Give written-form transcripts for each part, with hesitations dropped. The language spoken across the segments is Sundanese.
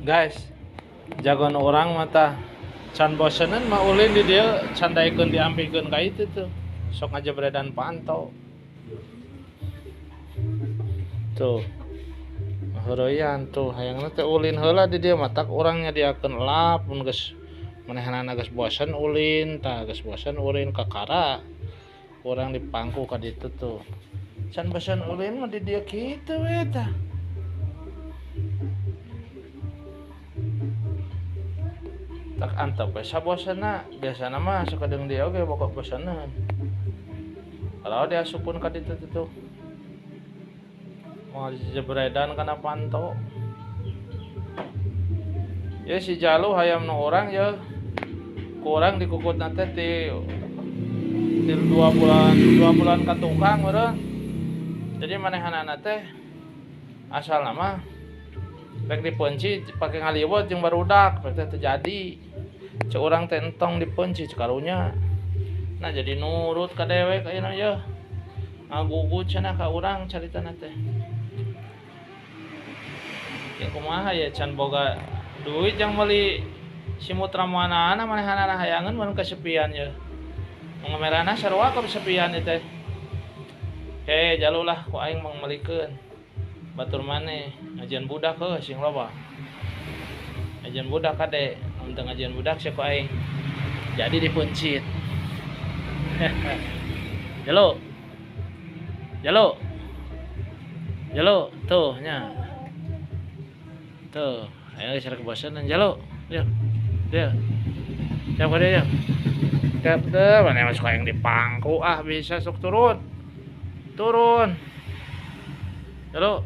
Guys, jagoan orang mata can bosenan mah ulin di dieu can daekeun diampikeun ka itu tuh. Sok ngajebredan panto. Tuh. Heureyan tuh hayangna teh ulin heula di dieu matak urang nyadiakeun lap mun geus manehanana geus bosen ulin tah geus bosen ulin kakara. Urang dipangku ka ditu tuh. Can bosen ulin mah di dieu kitu we tah. Tak antep we sabosena biasana mah sok deung dia oge pokok bosenan. Kalau diasupun ka ditu tuh. Mau jebredan kana panto. Ya si Jalu hayam nu urang ya. Kurang dikukutna teh ti 2 bulan ka tukang meureun. Jadi manehanana teh asalna mah rek dipeunci pake ngaliwet jeung barudak rek teh teu jadi. Cek urang teh entong dipeunci karunya. Nah jadi nurut ka dewek ayeuna yeuh. Ngagugut cenah ka urang caritana teh. Ya kumaha ya can boga duit jang meuli simut ramuanana manehanana hayangeun mun kesepian yeuh. Ngamerana sarua kesepian ieu teh. Heh Jalu lah ku aing mangmelikeun. Batur maneh ngajian budak heuh sing loba. Ngajian budak kade, mun teu ngajian budak sia ku aing. Jadi dipencit. Jalu. Jalu. Jalu tuh nya. Tuh, ayo geus rek bosenan Jalu. Yeuh. Yeuh. Siap ka dieu yeuh. Siap teu, maneh mah suka yang dipangku ah bisa sok turun. Turun. Jalu.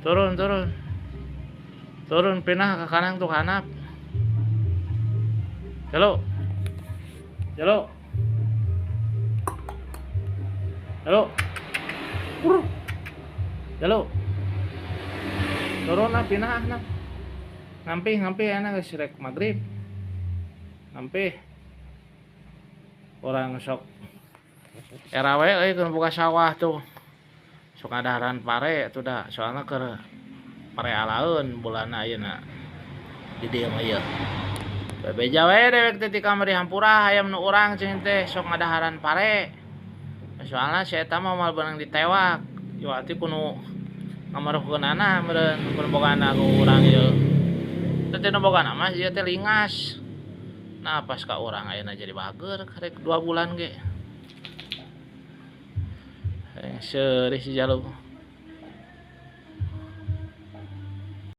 Turun, turun. Turun pindah ke kanan tuh kanap. Jalu. Jalu. Jalu. Jalu. Turun lah pindah nah. Ngampih enak geus rek magrib. Ngampih. Orang sok era we euy keur buka sawah tuh. Sok ngadaharan pare tuh dah, soalna keur pare alaeun bulanna ayeuna. Di dieu mah ieu. Bebeja we dewek teh ti kamari hampura hayam nu urang cing teh sok ngadaharan pare. Soalna si eta mah moal beunang ditewak. Iwati kudu ngamaruhkeunana meureun kudu bogana ku urang ieu. Teh teu bogana mah ieu teh lingas. Nah pas ka urang ayeuna jadi bager karek 2 bulan ge. Seurih si Jalu.